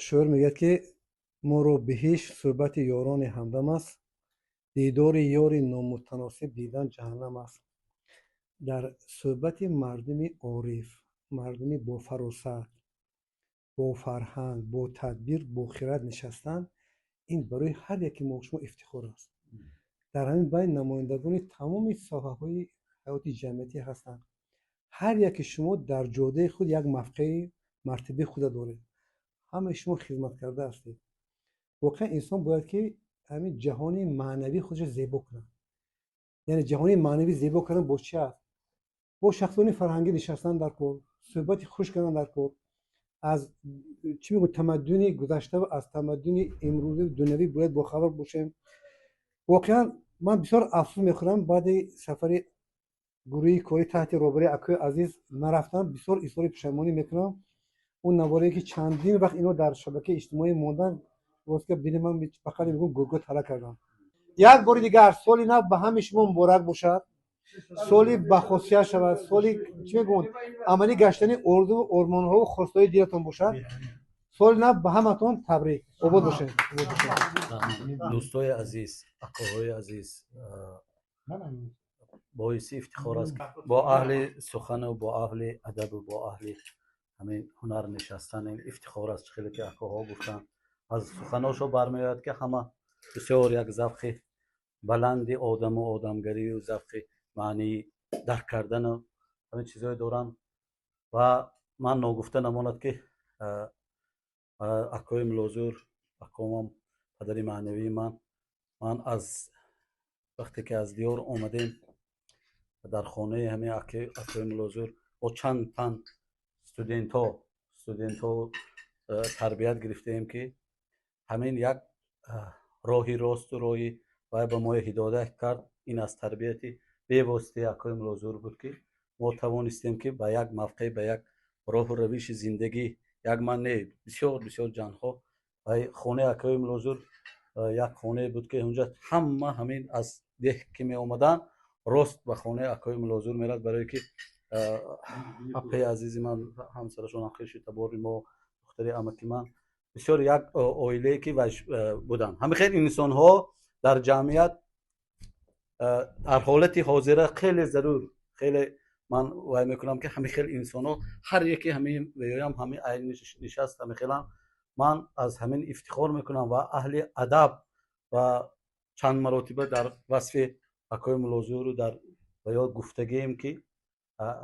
Шоир мегӯяд, ки моро биҳишт суҳбати ёрони ҳамдам аст, дидори ёри номутаносиб дидан ҷаҳаннам аст. Дар суҳбати мардуми ориф, мардуми бофаросат, бофарҳанг, ботадбир, бохирад нишастан, ин барои ҳар яки мо шумо ифтихор аст. Дар ҳамин байн намояндагони тамоми соҳаҳои ҳаёти ҷамъиятӣ ҳастанд. Ҳар яки шумо дар ҷодаи худ як мавқеи мартабаи худа доред. Ҳамаи шумо хизмат карда ҳастед. Воқеан, инсон бояд, ки ҳамин ҷаҳони маънавии худро зебо кунад. Яъне ҷаҳони маънавӣ зебо кардан бо чи аст? Бо шахсони фарҳангӣ нишастан дар кор, суҳбати хуш кардан дар кор, аз чӣ мегӯ, тамаддуни гузашта ва аз тамаддуни имрӯзи дунявӣ бояд бохабар бошем. Воқеан, ман бисёр афсӯс мехӯрам, баъди сафари гурӯҳи корӣ таҳти роҳбарии акои азиз нарафтам, бисёр изҳори пушаймонӣ мекунам. Он наворе, ки чандин вақт ино дар шабакаи иҷтимоӣ мондан, рост гап, дили ман ба қавли мегӯм, гурго тара кардам. Як бори дигар соли нав ба ҳамаи шумо муборак бошад, соли бахосият шавад, соли, чӣ мегӯм, амалӣ гаштани орзуву ормонҳову хостаҳои дилатон бошад. Соли нав ба ҳаматон табрик, обод бошед. Дӯстои азиз, акоҳои азиз, боиси ифтихор аст бо аҳли сухану бо аҳли адабу бо аҳли ҳамин ҳунар нишастан, ин ифтихор аст. Хеле ки акоҳо гуфтанд, аз суханошо бармеояд, ки ҳама бисёр як завқи баланди одаму одамгарию завқи маънии дарк кардану ҳамин чизҳое доранд. Ва ман ногуфта намонад, ки акои Мулозур, акомам, падари маънавии ман, ман аз вақте ки аз диёр омадем, дар хонаи ҳамин акои Мулозур бо чанд тан студентҳо тарбият гирифтаем, ки ҳамин як роҳи росту роҳи вай ба мо ҳидоят кард. Ин аз тарбияти бевоситаи акои Мулозур буд, ки мо тавонистем, ки ба як мавқеъ, ба як роҳу равиши зиндагӣ, як ман не, бисёр бисёр ҷанҳо. Хонаи акои Мулозур як хонае буд, ки онҷа ҳама ҳамин аз деҳ ки меомаданд, рост ба хонаи акои Мулозур мерад, барое ки апаи азизи ман, ҳамсарашон, хеши табори мо, духтари амаки ман, бисёр як оилае ки вай буданд. Ҳамин хел инсонҳо дар ҷамъият дар ҳолати ҳозира хеле зарур. Хеле ман вай мекунам, ки ҳамин хел инсонҳо ҳар яке ҳамин веёям, ҳамин айни нишаст, ҳамин хелам ман аз ҳамин ифтихор мекунам. Ва аҳли адаб ва чанд маротиба дар васфи акои Мулозуру дар ва гуфтагием, ки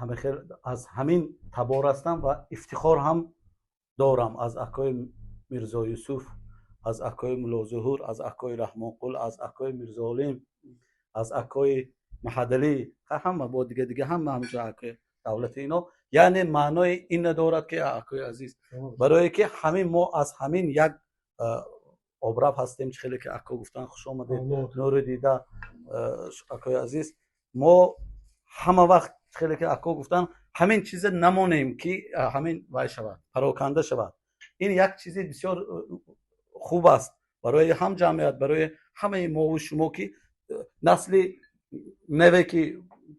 ҳамин хел аз ҳамин табор ҳастам ва ифтихор ҳам дорам аз акои Мирзо Юсуф, аз акои Мулозуҳур, аз акои Раҳмонқул, аз акои Мирзоолим, аз акои Маҳадалӣ, ҳама бо дига дига, ҳама ҳамҷо акои давлати ино. Яъне маънои ин надорад, ки, акои азиз, барое ки ҳамин мо аз ҳамин як обраб ҳастем. Чӣ хеле ки ако гуфтан, хуш омадед, нури дида, акои азиз. Мо ҳама вақт, хеле ки ако гуфтан, ҳамин чиза намонем, ки ҳамин вай шавад, пароканда шавад. Ин як чизи бисёр хуб аст барои ҳам ҷамъият, барои ҳамаи мову шумо, ки насли наве ки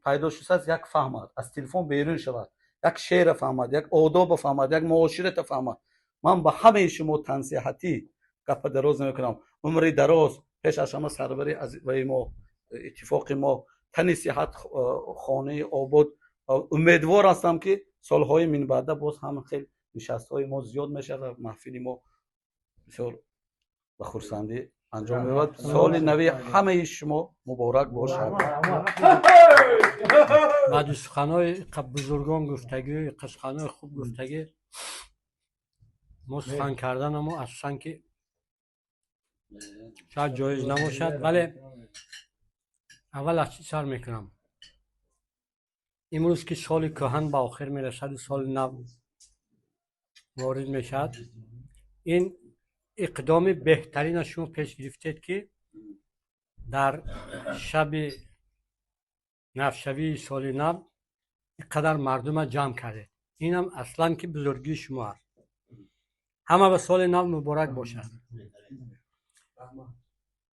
пайдо шудааст, як фаҳмад, аз телефон берун шавад, як шеъра фаҳмад, як одоба фаҳмад, як муоширата фаҳмад. Ман ба ҳамаи шумо тансиҳатӣ, гапа дароз намекунам, умри дароз, пеш аз ҳама сарвари ваи мо, иттифоқи мо, тани сиҳат, хонаи обод. Умедвор ҳастам, ки солҳои минбаъда боз ҳам хел нишастҳои мо зиёд мешавад ва маҳфили мо бисёр ба хурсандӣ анҷом меёбад. Соли нави ҳамаи шумо муборак бошад. Баъди суханҳои бузургон гуфтагӣ, суханҳои хуб гуфтагӣ, мо сухан карданамо асосан ки шояд ҷоиз набошад, вале аввал аз чӣ сар мекунам? Имрӯз ки соли кӯҳан ба охир мерасаду соли нав ворид мешавад, ин иқдоми беҳтарина шумо пеш гирифтед, ки дар шаби навшавии соли нав ин қадар мардума ҷамъ кардед. Инам аслан ки бузургии шумо аст. Ҳама ба соли нав муборак бошад.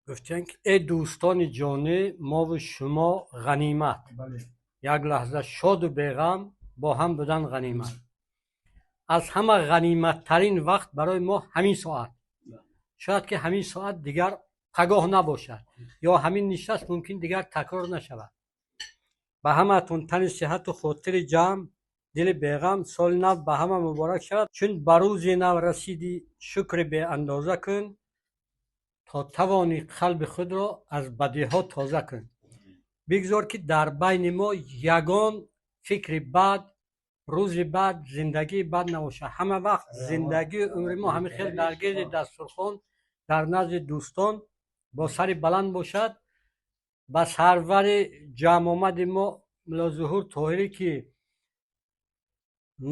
Гуфтем, ки эй дӯстони ҷонӣ, мову шумо ғанимат, як лаҳза шоду беғам бо ҳам будан ғанимат. Аз ҳама ғаниматтарин вақт барои мо ҳамин соат. Шояд ки ҳамин соат дигар пагоҳ набошад ё ҳамин нишаст мумкин дигар такрор нашавад. Ба ҳамаатон тани сиҳату хотири ҷамъ, дили беғам, соли нав ба ҳама муборак шавад. Чун ба рӯзи нав расидӣ, шукри беандоза кун, то тавонӣ қалби худро аз бадиҳо тоза кун. Бигзор ки дар байни мо ягон фикри бад, рӯзи бад, зиндагии бад набошад. Ҳама вақт зиндагию умри мо ҳамин хел дар гирди дастурхон, дар назди дӯстон бо сари баланд бошад. Ба сарвари ҷамъомади мо Мулло Зуҳур Тоҳирӣ, ки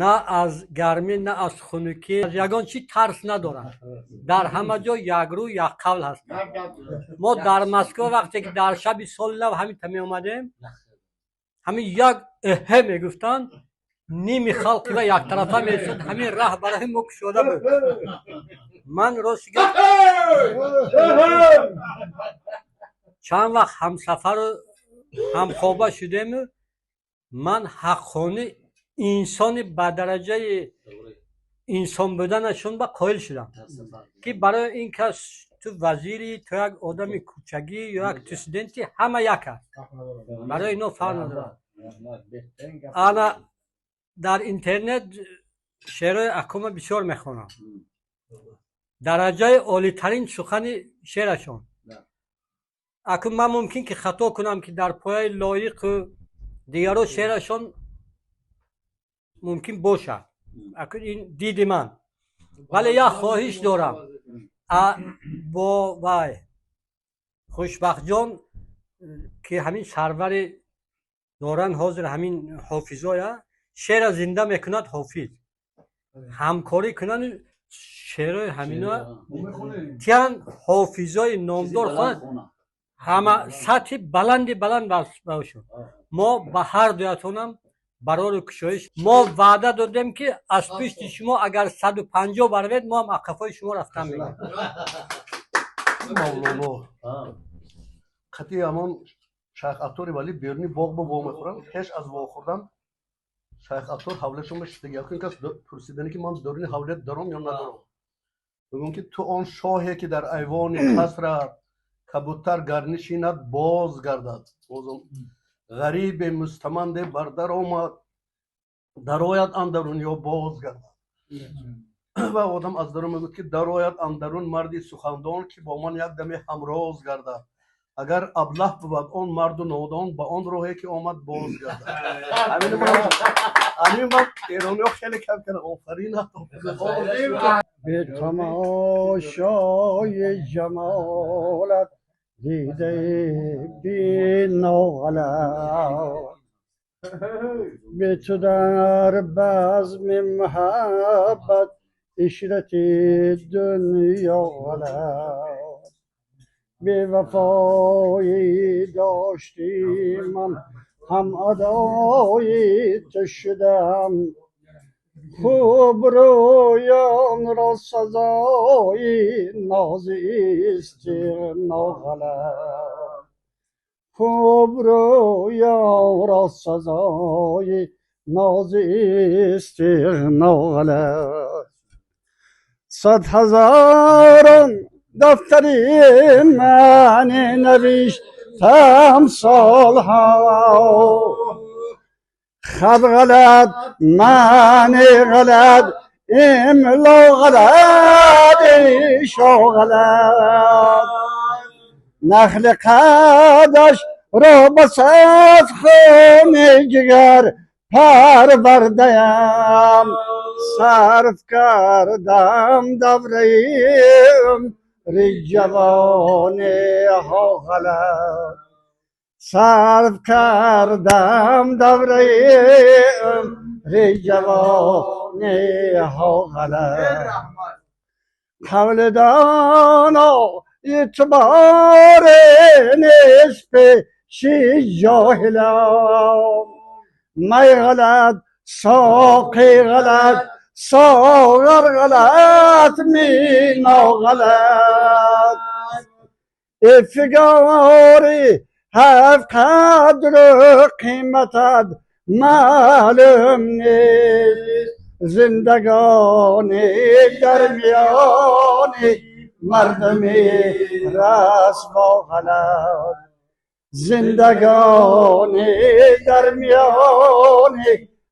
на аз гармӣ, на аз хунукӣ, аз ягон чӣ тарс надорад, дар ҳама ҷо якрӯ якқавл ҳастанд. Мо дар Москва вақте ки дар шаби соли нав ҳаминта меомадем, ҳамин як эҳе мегуфтанд, ними халқи ва яктарафа мешуд. Ҳамин раҳ барои мо кушода буд. Ман рости гап чанд вақт ҳамсафару ҳамхоба шудему ман ҳаққонӣ инсони ба дараҷаи инсон буданашон ба қоил шудам, ки барои ин кас ту вазири, ту як одами кӯчагӣ ё як студенти, ҳама як аст, барои ино фарқ надорад. Ана дар интернет шеърҳои акома бисёр мехонам. Дараҷаи олитарин сухани шеърашон. Акун ман мумкин ки хато кунам, ки дар пояи лоиқу дигаро шеърашон мумкин бошад. Акун ин диди ман, вале як хоҳиш дорам бо вай Хушбахтҷон, ки ҳамин сарвари доранд ҳозир ҳамин ҳофизоя шеъра зинда мекунад, ҳофиз ҳамкорӣ кунанд, шеърҳои ҳамино тиян ҳофизои номдор хонанд, ҳама сатҳи баланди баланд бошад. Мо ба ҳар дуятонам барору кушоиш. Мо ваъда додем, ки аз пушти шумо агар 150 баравед, мо ҳам ақафои шумо рафтан мегирем. Мавлоно қатъи ҳамон Шайх Аттори Валӣ беруни боғ ба во мехӯрам. Пеш аз вохӯрдан Шайх Аттор ҳавлиашон шиштагӣ. Ин кас пурсидане, ки ман даруни ҳавлият даром ё надорам. Мегӯям, ки ту он шоҳе, ки дар айвони қасрат кабутар гар нишинад, боз гардад. Ғарибе мустаманде бар дар омад, дарояд андарун ё боз гардад. Ва одам аз дарун мегӯяд, ки дарояд андарун марди сухандон, ки бо ман як даме ҳамроз гардад. Агар аблаҳ бувад он марду нодон, ба он роҳе ки омад боз гардад. Ҳамин ман эрониҳо хеле кам кардам. Офарин. Бе тамошои ҷамолат дидаи бино ғалат, бе ту дар базми муҳаббат ишрати дунё ғалат. Бевафоӣ доштӣ, ман ҳам адои ту шудам. Хубрӯёнро сазои нози истиғно ғалат, хубрӯёнро сазои нози истиғно ғалат. Сад ҳазорон дафтари маъни навиштам солҳо, хат ғалат, маъни ғалат, имло ғалат, иншо ғалат. Нахли қадаш ро ба сад хуни ҷигар парвардаям, сарф кардам давраи умри ҷавониҳо ғалат, сарф кардам давраи умри ҷавониҳо ғалат. Қавли доно эътиборе нест пеши ҷоҳилон. Май ғалат, соқӣ ғалат, соғар ғалат, мино ғалат. Эфигори ҳафт қадру қиматат маълум нест. زندگانی در میان مردمی رسوا غلط، زندگانی در میان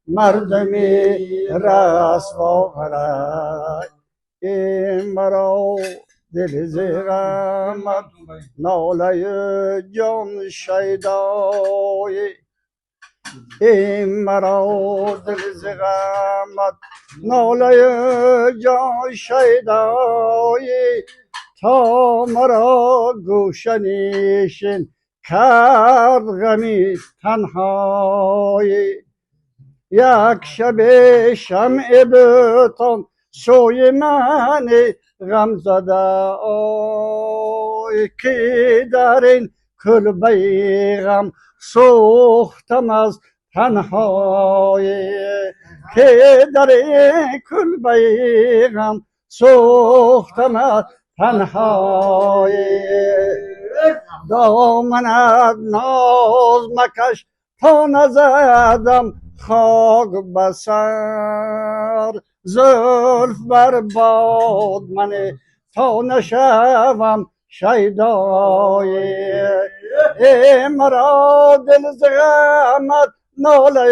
مردمی رسوا غلط. این مرا دل ز غمت ناله جان شیدای، این مرا دل ز غمت ناله جان شیدای، تا مرا گوشه نشین کرد غمی تنهایی. یک شب شمع بتان سوی من غم زده آی، که در این کلبه غم سوختم از تنهایی، که در این کلبه غم سوختم از تنهایی. دامنت ناز مکش تا نزدم خاک به سر، زلف بر باد من تا نشوم شیدای. ای مرا دل ز غمت ناله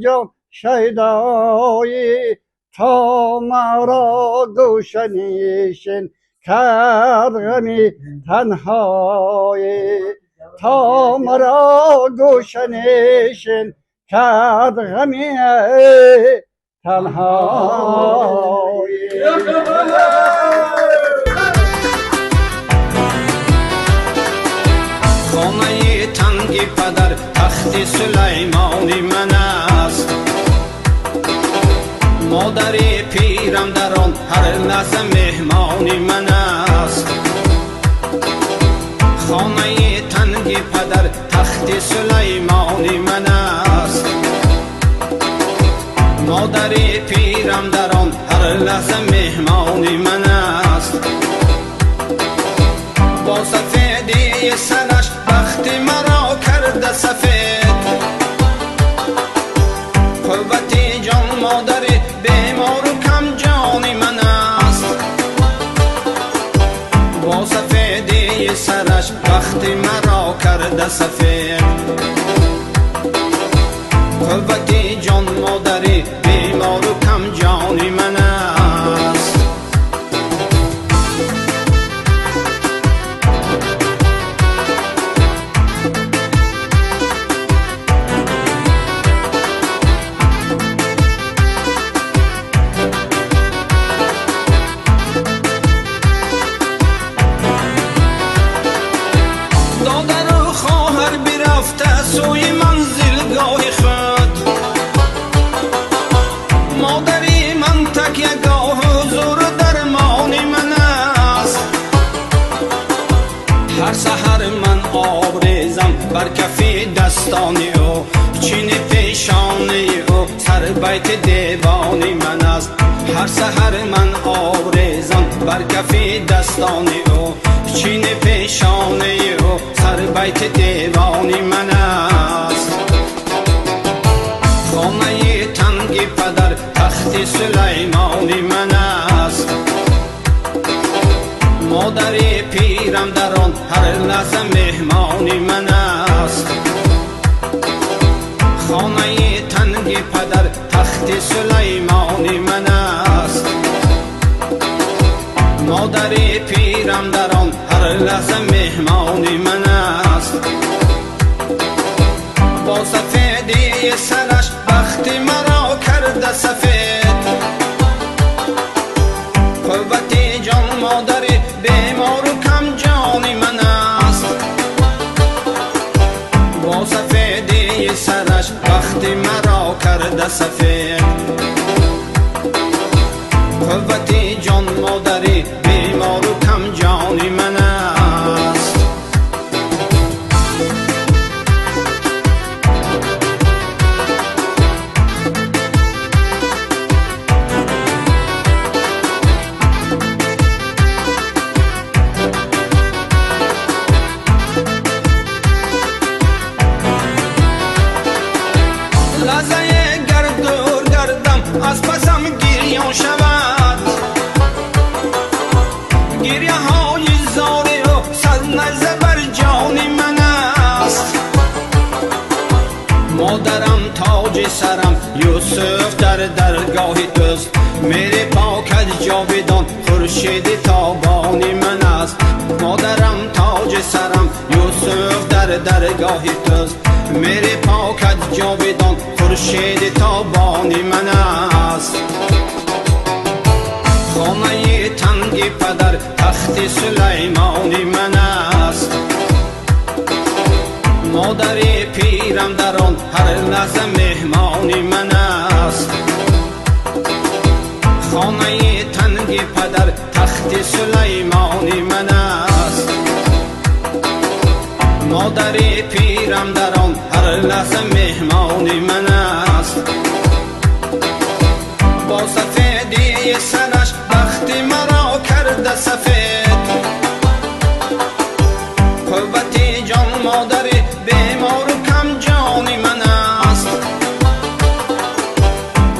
جان شیدایی، تا مرا گوشه نشین کرد غمی تنهایی، تا مرا گوشه نشین کرد غمی تنهایی. хонаи танги падар тахти Сулаймони ман аст, модари пирам дар он ҳар лаҳза меҳмони ман аст. хонаи танги падар тахти Сулаймони ман аст, модари пирам дар он ҳар лаҳза меҳмони ман аст. бо сафедии сараш бахти маро карда сафед, қуввати ҷон модари бемору камҷони ман аст. бо сафедии сараш бахти маро карда сафед, қуввати ҷон модари бемору камҷони ман аст. додару хоҳар бирафта сӯи манзилгоҳи худ, модари ман такягоҳу зуру дармони ман аст. ҳар саҳар ман об резам бар кафи дастони ӯ, чини пешонаи ӯ сарбайти девони ман аст. ҳар саҳар ман об резам бар кафи дастони ӯ, чини пешонаи ӯ сарбайти девони ман аст. хонаи танги падар тахти Сулаймони ман аст, модари пирам дар он ҳар лаҳза меҳмони ман аст. хонаи танги падар тахти Сулаймони ман аст, модари пирам дар он ҳар лаҳза меҳмони ман аст. бо сафедии сараш бахти маро карда сафед, қуввати ҷон модари бемору камҷони ман аст. бо сафедии сараш бахти маро карда сафед, қуввати ҷон модари бемору камҷони ман аст. лаҳзае гар дур гардам Гирьяҳои зори ӯ сад найза бар ҷони ман аст. Модарам тоҷи сарам, Юсуф дар даргоҳи туст. Мери покат ҷовидон, хуршеди тобони ман аст. Модарам тоҷи сарам, Юсуф дар даргоҳи туст. Мери покат ҷовидон, хуршеди тобони ман аст. Хонаи танги падар тахти Сулаймони ман аст. Модари пирам дар он ҳар лаҳза меҳмони ман аст. Хонаи танги падар тахти Сулаймони ман аст. Модари пирам дар он ҳар лаҳза меҳмони ман аст. Бо сафедии сараш бахти маро карда сафед. Қуввати ҷон модари бемору камҷони ман аст.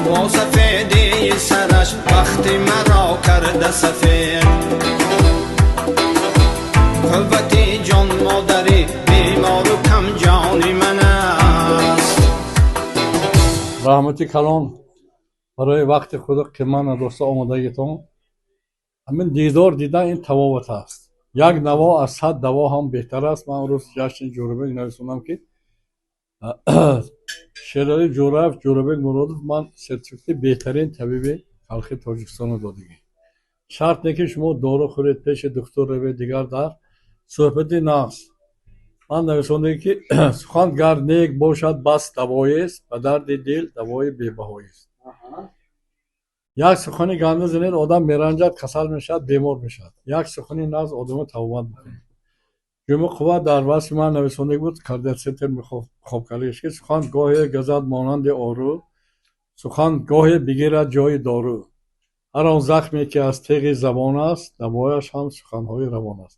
Бо сафедии сараш бахти маро карда сафед. Қуввати ҷон модари бемору камҷони ман аст. Раҳмати калон барои вақти худо қимат надошта омодагитон. Ҳамин дидор дидан ин тавовут аст. Як наво аз 100 даво ҳам беҳтар аст. Ман рӯз ҷашни Ҷӯрабек нависондам, ки Шерали Ҷӯраев, Ҷӯрабек Муродов ман сертификати беҳтарин табиби халқи Тоҷикистонро додагӣ. Шарт не ки шумо дору хӯред, пеши духтур равед, дигар дар суҳбати нағз. Ман нависондагӣ, ки сухан гар нек бошад, бас давоест, ба дарди дил давои бебаҳоест. Як сухани ганда занед, одам меранҷад, касал мешавад, бемор мешавад. Як сухани нағз одамро тавобат мекунад. Ҷумъа қувват дар васфи ман нависондагӣ буд, кардиоцентр мехоб кардагиш, ки сухан гоҳе газад монанди ору, сухан гоҳе бигирад ҷои дору. Ҳар он захме ки аз теғи забон аст, давояш ҳам суханҳои равон аст.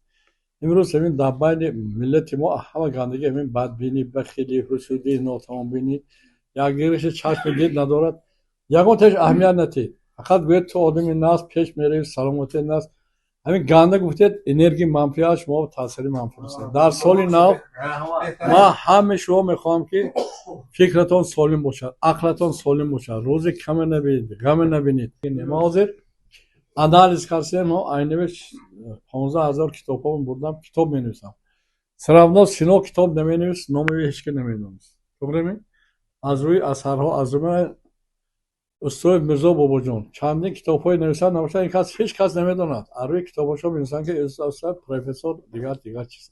Имрӯз ҳамин дар байни миллати мо ҳама гандагӣ, ҳамин бадбинӣ, бахилӣ, ҳусудӣ, нотавонбинӣ, якгириши чашми дид надорад. Ягон теш аҳамият натид. Фақат гӯед ту одами нағз, пеш меравӣ, саломатӣ нағз. Ҳамин ганда гуфтед, энергияи манфӣ аст, шумо таъсири манфӣ расонед. Дар соли нав ман ҳамаи шумо мехоҳам, ки фикратон солим бошад, ақлатон солим бошад, рӯзи каме набинед, ғаме набинед. Ман ҳозир анализ кардем, айнаве 15 000 китобҳо бурдам, китоб менависам. Всё равно Сино китоб наменавис, номи ҳеч ки намедонист. Туғрими? Аз рӯи асарҳо, аз рӯи устоди Мирзо Бобоҷон чандин китобҳое нависад, набошад, ин кас ҳеҷ кас намедонад. Аз рӯи китобҳошо менависанд, ки устод профессор, дигар дигар чиз.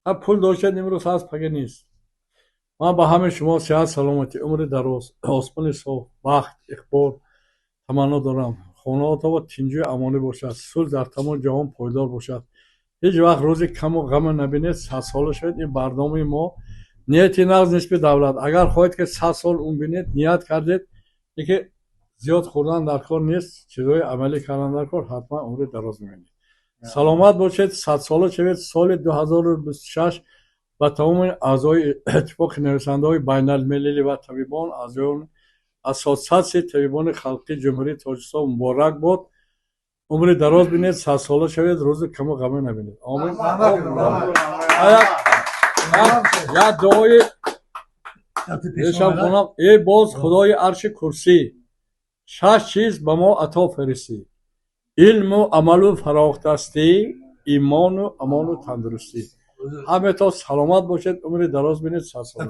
Ҳа, пул доштед, имрӯз ҳаст, пага нест. Ман ба ҳамаи шумо сиҳат, саломатӣ, умри дароз, осмони соф, бахт, иқбол таманно дорам. Хонаотон тинҷу амонӣ бошад, сулҳ дар тамоми ҷаҳон пойдор бошад. Ҳеҷ вақт рӯзи каму ғаме набинед, 100-сола шавед. Ин барномаи мо нияти нағз нисби давлат. Агар хоҳед, ки 100 сол умр бинед, ният кардед, ки зиёд хӯрдан дар кор нест, чизҳои амалӣ кардан дар кор, ҳатман умри дароз мебинед. Саломат бошед, 100-сола шавед. Соли 2026 ба тамоми аъзои Иттифоқи нависандаҳои байналмилалӣ ва табибон, аъзоёни Ассотсиатсияи табибони халқии Ҷумҳурии Тоҷикистон муборак бод. Умри дароз бинед, 100-сола шавед, рӯзи каму ғаме набинед. Омин. Як дуои бешам хонам. Эй боз Худои арши курсӣ, шаш чиз ба мо ато фиристӣ: илму амалу фарохдастӣ, имону амону тандурустӣ. Ҳамето саломат бошед, умри дароз бинед, 100-сола.